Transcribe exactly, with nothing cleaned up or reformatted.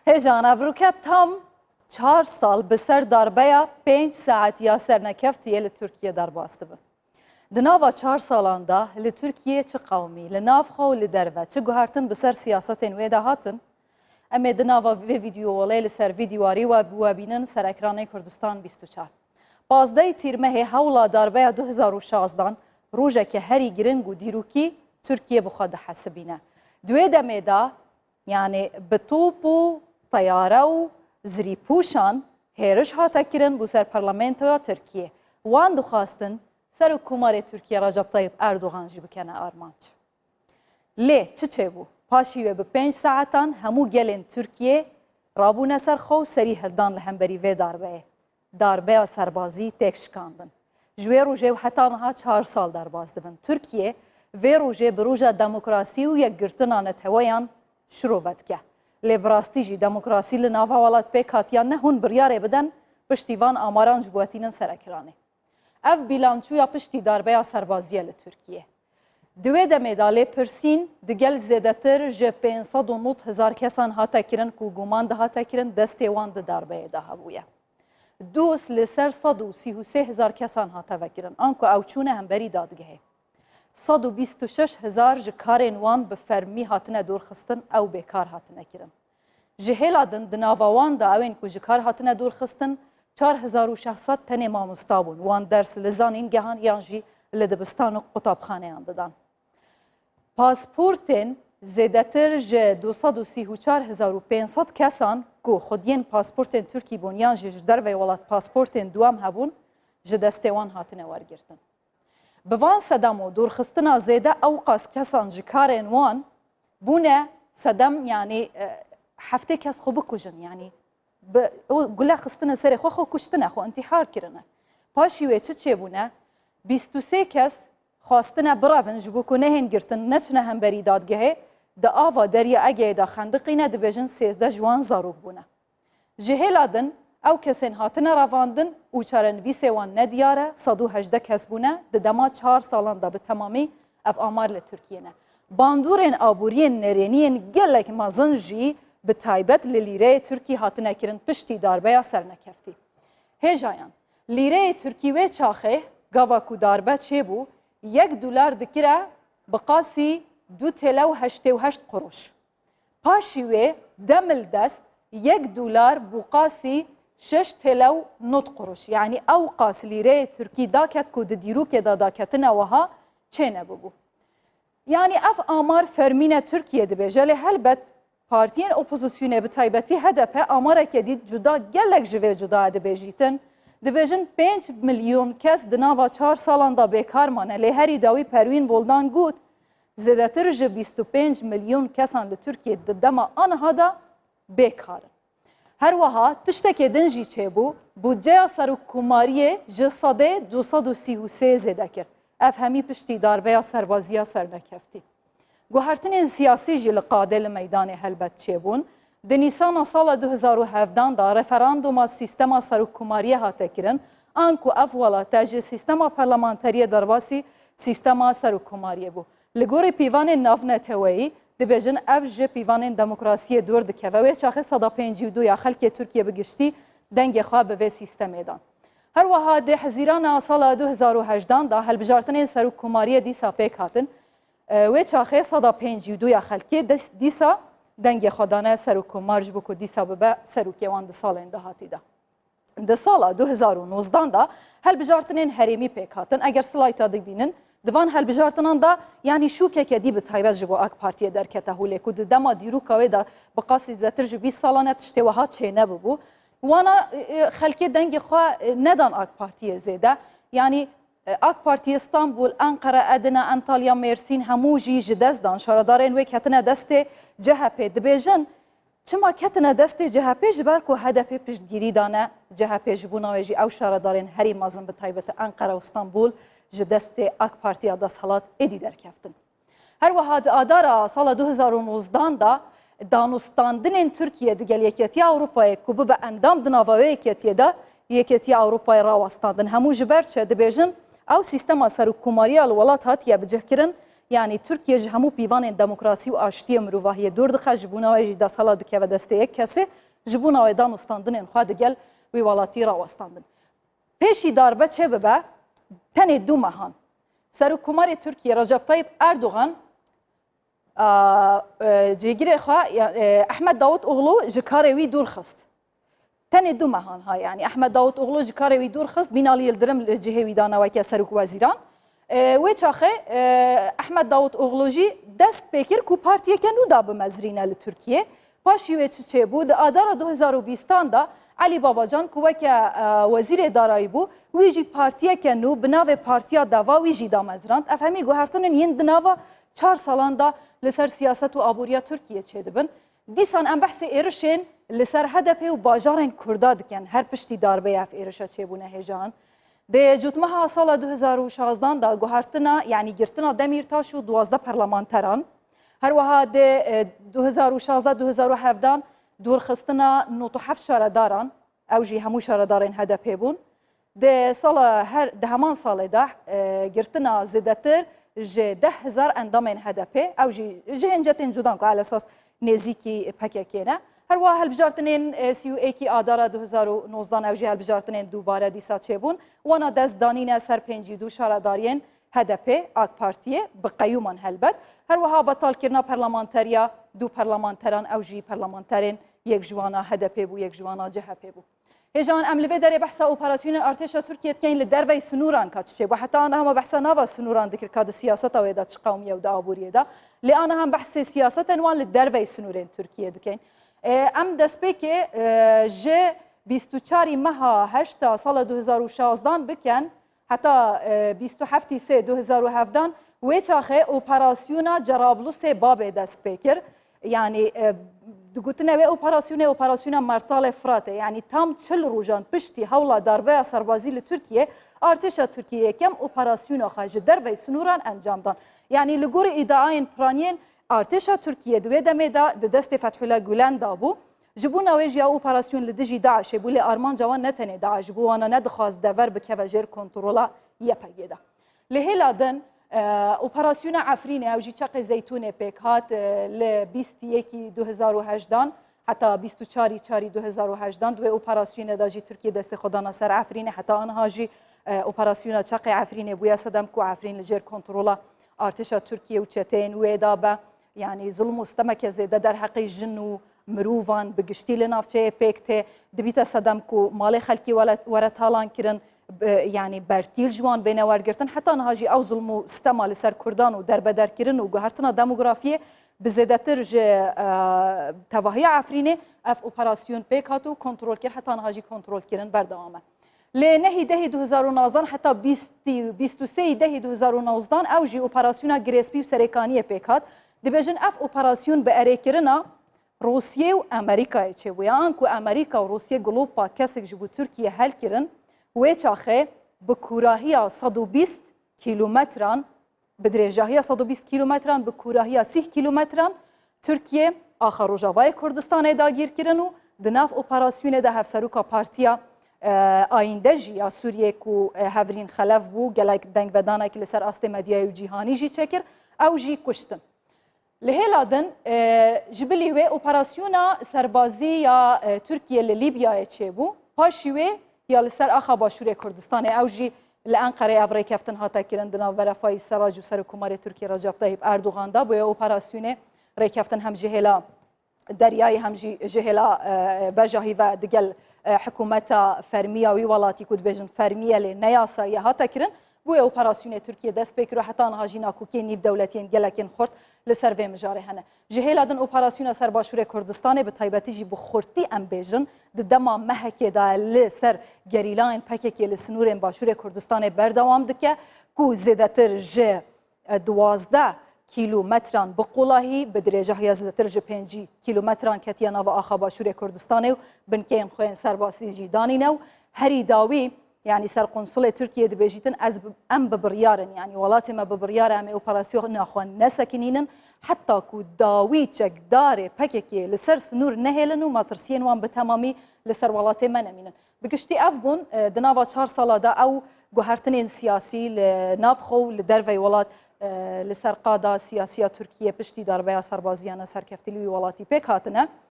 Hêjan, evroke tam çar sal bi ser darbeya pênc saet ya sernekeftiyê li Tirkiye derbas dibin. Di nava çar salan de li Tirkiye çi qewmî, li nav xwe û li derve çi guhertin bi ser siyasetên wê de hatin? Em ê di nava vê vîdyoyê li ser vîdyoyê we, we bînin ser ekranê Kurdistan bîst û çar. Pazdehê Tîrmehê hewla darbeya du hezar û şazdan rojeke herî giring û dîrokî Tirkiye bi xwe dihesibîne. Di wê demê de, yanî bi top û teyare û zirîpûşan hêriş hate kirin bo ser parlamentoya Tirkiye. Wan dixwastin Serokkomarê Tirkiye Recep Tayyip Erdogan jî bikene armanc. Lê çi çêbû? Paşî wê bi pênc saetan hemû gelên Tirkiye rabûne ser xwe û serî hildan li hemberî vê darbeyê. Darbeya serbazî têk şikandin. Ji wê rojê û heta niha çar sal derbas dibin. Tirkiye vê rojê bi roja demokrasî û yekgirtina neteweyan şirove dike. Lê bi rastî jî demokrasî li nava welat pêk hatiye ne hûn biryarê bidin piştî van amaran ji bo tînin ser ekranê. Ev bîlançoya piştî darbeya serbazî ye li Tirkiye. Di wê demê de lêpirsîn digel zêdetir ji pênc sed û nod hezar kesan hate kirin ku guman dihate kirin destê wan di darbeyê de hebûye. Doz li ser sed û sî û sê hezar kesan hate vekirin, anku ew çûne hemberî dadgehê. Sed û bîst û şeş hezar ji karên wan bi fermî hatine dorxistin, ew bêkar hatine kirin. Ji hêla din di nava wan de ewên ku ji kar hatine dorxistin, çar hezar û şeş sed tenê mamosta bûn. Wan ders li zanîngehan yan jî li dibistan û qutabxaneyan didan. Pasportên zêdetir ji du sed û sî û çar hezar û pênc sed kesan ku xwediyên pasportên Tirkî bûn yan jî ji derveyê welat pasportên duwam hebûn, ji destê wan hatine wergirtin. Bi van sedem û dorxistina zêde ewqas kesan ji karên wan bûne sedem, yanî, e, heftê kes xwe bikujin, yanî bi, ew gule xistine serê xwe, xwe kuştine, xwe intîhar kirine. Paşî wê çi çêbûne? Bîst û sê kes xwestine birevin ji bo ku nehên girtin, neçine hemberî dadgehê, di ava Derya Egeyê de xendiqîne, dibêjin sêzdeh ji wan zarok bûne. Ji hêla din ew kesên hatine revandin û çarenivîsê wan nediyar e, sed û hejdeh kes bûne, di dema çar salan de bi temamî ev amar li Tirkiye ne. Bandorên aboriyên nêrêniyên gelek mezin jî bi taybet li lîreyê Tirkî hatine kirin piştî darbeya sernekeftî. Hêjayan, lîreyê Tirkî wê çaxê, gava ku darbe çêbû, yek dolar dikire bi qasî du têle û heştê û heşt quruş. Paşî wê demildest yek dolar bû qasî şeş têle û nod quruş. Yanî ew qas lîreyê Tirkî daket ku di dîrokê de daketine wiha çênebûbû. Yanî ev amar fermî ne Tirkiye dibêje, lê helbet partiyên opozisyonê, bi taybetî H D P, amareke dî cuda, gelek ji vê cuda dibêjîtin. Dibêjin pênc milyon kes di nava çar salan de bêkar mane, lê herî dawî Perwîn Boldan got, zêdetir ji bîst û pênc milyon kesan li Tirkiye di dema aniha de bêkar in. Her wiha tiştekê din jî çêbû, budceya serokkomariyê ji sedê du sed û sî û sê zêde kir. Ev hemî piştî darbeya serbaziya sernekeftî. Guhertinên siyasî jî li qadê li meydanê helbet çêbûn. Di Nîsana sala du hezar û hevdan de referanduma sîstema serokkomariyê hate kirin, anku ev welate ji sîstema parlamenteriyê derbasî sîstema serokkomariyê bû. Li gorî pîvanên navneteweyî dibêjin ev ji pîvanên demokrasiyê dûr dikeve. Wê çaxê seda pêncî û du ya xelkê Tirkiye bi giştî dengê xwe bi vê sîstemê dan. Her wiha di Hezîrana sala du hezar û hejdan de hilbijartinên serokkomariyê dîsa pêk hatin. E, wê çaxê seda pêncî û du ya xelkê des-, dîsa dengê xwe dane serokkomar ji bo ku dîsa bibe serokê wan di salên dahatî de. Di sala du hezar û nozdan de hilbijartinên herêmî pêk hatin. Eger slayta dibînin, di van hilbijartinan de, yanî şûkeke dî bi taybet ji bo AK Partiyê derkete holê ku di dema dîroka wê de bi qasî zêdetir ji bîst salan e tiştê wiha çênebûbû. Wana, e, e, xelkê dengê xwe, e, nedan AK Partiyê zêde. Yanî, e, AK Partiyê Stenbul, Enqere, Edine, Entalya, Mêrsîn hemû jî ji dest dan. Şaredarên wê ketine destê C H P. Dibêjin, çima ketine destê C H P? Ji ber ku H D P piştgirî dane C H P, ji bona wê jî ew şaredarên herî mezin, bi taybet Enqere û Stenbul, ji destê AK Partiya desthilat êdî derkeftin. Her wiha di Adara sala du hezar û nozdan de danûstandinên Tirkiye digel Yeketiya Ewropayê ku bibe endam di nava wê yeketiyê de, Yeketiya Ewropayê rawestandin. Hemû ji ber çi dibêjin? Ew sîstema serokkomariya li welat hatiye bicihkirin, Yanî Tirkiye ji hemû pîvanên demokrasî û aştiyê mirovahiyê dûr dixe, ji bona wê jî desthilat dikeve destê yek kesê, ji bona wê danûstandinên xwe digel wî welatî rawestandin. Pêşî darbe çêbibe, tenê du mehan Serokkomarê Tirkiye Recep Tayyip Erdogan, a, e, cêgirê xwe, ya, e, Ehmed Davutoglu ji karê wî dûr xist. Tenê du mehan ha, yanî Ehmed Davutoglu ji karê wî dûr xist, Binalî Yildirim li cihê wî dana weke serokwezîran. E, wê çaxê, e, Ehmed Davutoglu jî dest pê kir ku partiyeke nû da bimezrîne li Tirkiye. Paşî wê çi çêbû? Di Adara du hezar û bîstan de Elî Babacan ku weke, e, wezîrê darayî bû, wî jî partiyeke nû bi navê Partiya Deva wî jî damezrand. Ev hemî guhertinên yên di nava çar salan de li ser siyaset û aboriya Tirkiye çêdibin. Dîsan em behsê êrişên li ser H D P û bajarên Kurda dikin. Her piştî darbeyê ev êrişe çêbûne hêjan. Di cotmeha sala du hezar û şazdan de guhertina, yanî girtina Demîrtaş û duwazdeh parlamenteran, her wiha di, e, du hezar û şazde du hezar û hevdan dûrxistina nod û heft şaredaran, ew jî hemû şaredarên H D P bûn. Di sala her, di heman salê de, e, girtina zêdetir ji deh hezar endamên H D P, ew jî ji hincetên cudan ku elesas nêzîkî P K K ne. Her wiha hilbijartinên, e, sî û êkî Adara du hezar û nozdan, ew jî hilbijartinên dubare dîsa çêbûn. Wana dest danîne ser pêncî du şaredariyên H D P, AK Partiyê, bi qeyûman helbet. Her wiha betalkirina parlamenteriya du parlamenteran, ew jî parlamenterên yek ji wana H D P bû, yek ji wana C H P bû. Hêjan, em li vê derê behsa operasyonên artêşa Tirkiye dikeyn li dervey sinûran ka çi çêbû. Heta aniha me behsa nava sinûran dikir ka di siyaseta wê de çi qewmiye û di aboriyê de. Lê aniha em behsê siyasetên wan li dervey sinûrên Tirkiye dikeyn. E, em destpêkê, e, ji bîst û çarî meha heşta sala du hezar û şazdan bikin, heta, e, bîst û heftî sê du hezar û hevdan, wê çaxê operasyona Cerablusê Babê dest pê kir. Yanî, e, digotine wê operasyonê, operasyona Mertalê Firatê. Yanî tam çil rojan piştî hewla darbeya serbazî li Tirkiye, artêşa Tirkiye yekem operasyona xwe ji dervey sinûran encam dan. Yanî li gorî îdiayên piraniyên artêşa Tirkiye di wê demê de di destê Fethullah Gulen de bû. Ji bona wê jî ew operasyon li dijî DAIŞê bû, lê armanca wan ne tenê DAIŞ bû, wana nedixwast dever bikeve jêr kontrola Y P G de. Li hêla din, e, operasyona Efrînê, ew jî çeqê Zeytûnê pêk hat, e, li bîst û yekî du hezar û hejdan heta bîst û çarî çarî du hezar û hejdan, di wê operasyonê de jî Tirkiye destê xwe dana ser Efrînê, heta aniha jî, e, operasyona çeqê Efrînê bûye sedem ku Efrîn li jêr kontrola artêşa Tirkiye û çeteyên wê de be. Yanî zulm û stemeke zêde derheqê jin û mirovan bi giştî li navçeyê pêk tê. Dibîte sedem ku malê xelkî wele-, were talan kirin, bi-, yanî bertîl ji wan bêne wergirtin. Heta niha jî ew zulm û stema li ser Kurdan û derbederkirin û guhertina demografiyê bi zêdetir ji, e, tevahiya Efrînê ev operasyon pêk hat û kontrol kir. Heta niha jî kontrol kirin berdewam e. Lê nehî dehî du hezar û nozdan heta bîst, bîst û sê dehî du hezar û nozdan ew jî operasyona Girêspî û Serêkaniyê pêk hat. Dibêjin ev operasyon bi erêkirina Rûsiyê û Amerîkayê çêbûye. Anku Amerîka û Rûsiyê glopa kesek ji bo Tirkiye hel kirin, wê çaxê bi kûrahiya sed û bîst kîlometran, bi dirêjahiya sed û bîst kîlometran, bi kûrahiya sîh kîlometran Tirkiye axa Rojavayê Kurdistanê dagîr kirin û di nav operasyonê de hevseroka Partiya, e, Ayînde jî ya Sûriyê ku, e, Hevrîn Xelef bû, gelek dengvedanekî li ser astê medyayê û cîhanî jî çêkir, ew jî kuştin. Li hêla din, e, ji bilî wê operasyona serbazî ya, e, Tirkiye li Lîbyayê çêbû, paşî wê ya li ser axa Başûrê Kurdistanê, ew jî li Enqereyê ev rêkeftin hate kirin di navbera Fayîz Serrac û Serokkomarê Tirkiye Recep Tayyip Erdogan de. Bûye operasyonê rêkeftin hem ji hêla deryayê hem jî ji hêla, e, bejahî ve digel, e, hikûmeta fermî ya wî welatî ku dibêjin fermî ye lê ne yasayî ye hate kirin. Bûye operasyonê Tirkiye dest pê kir û heta niha jî nakokiyên nîvdewletî yên gelekên xurt li ser vê mijarê hene. Ji hêla din operasyona ser Başûrê Kurdistanê, bi taybetî jî bi xurtî em bêjin, di dema mehekê de li ser gerîlayên P K K li sinûrên Başûrê Kurdistanê berdewam dike ku zêdetir ji, e, duwazdeh kîlometran bi qolahî, bi dirêjahiya zêdetir ji pêncî kîlometran ketiye nava axa Başûrê Kurdistanê û binkeyên xwe yên serbazî jî danîne û herî dawî, yanî serqonsulê Tirkiyê dibêjîtin, ez bi, em bi biryar in, yanî welatê me bi biryar e, em ê operasyona xwe nesekinînin, heta ku dawî çekdarê P K K li ser sinûr nehêlin û metirsiyên wan bi temamî li ser welatê me nemînin. Bi giştî ev bûn, e, di nava çar sala de ew guhertinên siyasî li nav xwe û li dervey welat, e, li ser qada siyasiya Tirkiye piştî darbeya serbaziyane serkeftî li wî welatî pêk hatine.